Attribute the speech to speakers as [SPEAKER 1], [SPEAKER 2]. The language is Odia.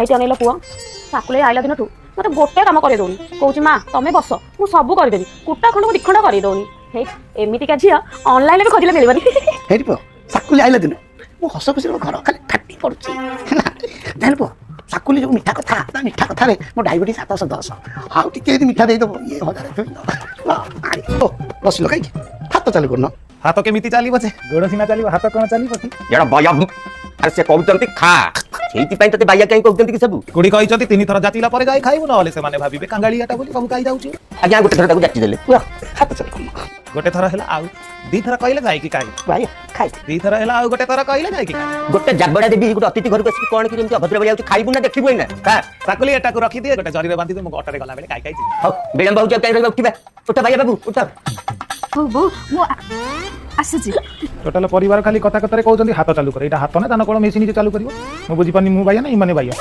[SPEAKER 1] ହେଇଟି ଅନେଇଲ ପୁଅ, ସାକୁଲି ଆଇଲା ଦିନଠୁ ମତେ ଗୋଟେ କାମ କରେଇ ଦଉନି। କହୁଛି, ମା ତମେ ବସ, ମୁଁ ସବୁ କରିଦେବି। କୁଟା ଖଣ୍ଡକୁ ଦି ଖଣ୍ଡ କରେଇ ଦଉନି। ହେଇ, ଏମିତିକା ଝିଅ ଅନଲାଇନରେ ବି ଖୋଜିଲେ ମିଳିବନି।
[SPEAKER 2] ହେଇଟି ପୁଅ, ସାକୁଲି ଆଇଲା ଦିନ ମୁଁ ହସ ଖୁସିରେ ମୋ ଘର ଖାଲି ଫାଟି ପଡୁଛି। ହେଲା, ଜାଣିଲୁ ପୁଅ, ସାକୁଲି ଯୋଉ ମିଠା କଥା, ତା ମିଠା କଥାରେ ମୋ ଡାଇବେଟିସ୍ 710। ଆଉ ଟିକେ ଯଦି ମିଠା ଦେଇଦେବ, ଇଏ 1002। ବସିଲ କାହିଁକି? ହାତ ଚାଲୁ କରୁନ।
[SPEAKER 3] ହାତ କେମିତି ଚାଲିବ ଯେ? ଗୋଡ଼ ସିନା ଚାଲିବ, ହାତ କଣ ଚାଲିବ କି?
[SPEAKER 4] ଏଟା ବାୟା। ଆରେ, ସେ କହୁଛନ୍ତି ଖା, ସେଇଥିପାଇଁ ତତେ ବାୟା କାହିଁ କହୁଛନ୍ତି କି ସବୁ?
[SPEAKER 3] ଖୁଡ଼ି କହିଛନ୍ତି, 3 ଥର ଯାଚିଲା ପରେ ଯାଇ ଖାଇବୁ, ନହେଲେ ସେମାନେ ଭାବିବେ କାଙ୍ଗାଳିଆଟା ବୋଲି ସବୁ ଖାଇ ଯାଉଛି।
[SPEAKER 4] ଆଜ୍ଞା, ଗୋଟେ ଥର ତାକୁ ଯାଚି ଦେଲେ।
[SPEAKER 2] ପୁଅ, ହାତ ଚାଲୁ କରୁନ।
[SPEAKER 3] ଗୋଟେ ଥର ହେଲା, ଆଉ 2 ଥର କହିଲେ ଯାଇକି ଖାଇବୁ।
[SPEAKER 2] ବାୟା, ଖାଇ।
[SPEAKER 3] 2 ଥର ହେଲା, ଆଉ ଗୋଟେ ଥର କହିଲେ ଯାଇକି ଖାଇବୁ।
[SPEAKER 4] ଗୋଟେ ଜାବଡା ଦେବି। ଗୋଟେ ଅତିଥି ଘରକୁ ଆସିକି କଣ କି ଏମିତି ଅଭଦ୍ର ଭଳିଆ ହଉଛି? ଖାଇବୁ ନା ଦେଖିବୁ ଏଇନା? ଖା।
[SPEAKER 3] ସାକୁଲି, ଏଟାକୁ ରଖିଦିଏ, ଗୋଟେ ଜରିରେ ବାନ୍ଧି ମୁଁ ଅଟୋରେ ଗଲା ବେଳେ ଖାଇ ଖାଇ ଯିବି।
[SPEAKER 4] ହଉ, ବିଳମ୍ବ ହଉଛି, ଆଉ କାହିଁ ରହିବା? ଉଠିବା, ଉଠ ବାୟା ବାବୁ, ଉଠ।
[SPEAKER 5] ହଉ ବୋଉ, ମୁଁ ଆସୁଛି।
[SPEAKER 3] ଟୋଟାଲ ପରିବାର ଖାଲି କଥା କଥାରେ କହୁଛନ୍ତି, ହାତ ଚାଲୁ କର। ଏଇଟା ହାତ ନା ଧାନ କଳ ମେସିନ୍ ଯେ ଚାଲୁ କରିବ? ମୁଁ ବୁଝିପାରୁନି, ମୁଁ ବାୟା ନା ଏମାନେ ବାୟା?